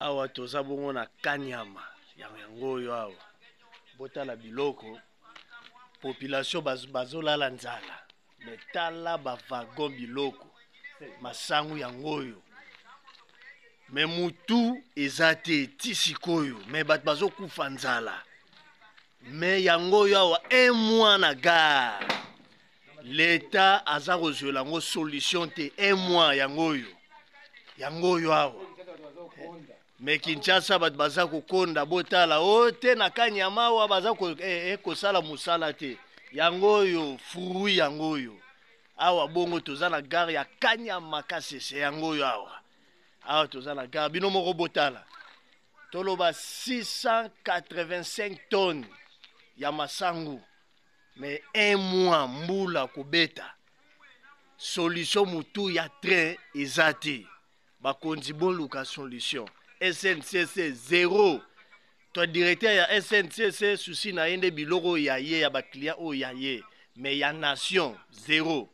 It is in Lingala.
Awa toza bongo na Kaniama yango oyo awa botala biloko population bazolala nzala me tala ba wagon biloko masangu yango oyo me mutu eza te ti sikoyo me bato bazokufa nzala me yango oyo awa un mois na gare leta aza kozwela yango solution te un mois yango oyo yango oyo awa me kinshasa bato baza kokonda botala o oh, te na kanyama awa baza eh, eh, kosala mosala te yango oyo fruit yango oyo awa bongo toza na gare ya kanyama kasese yango oyo awa awa toza na gare bino moko botala toloba 685 tonnes ya masangu mais un mois mbula kobeta solution mutu ya train eza te bakonzi boluka solution sncc zero to directeur ya sncc susi na ye nde biloko ya ye ya baclient oyo ya ye mais ya nation zero.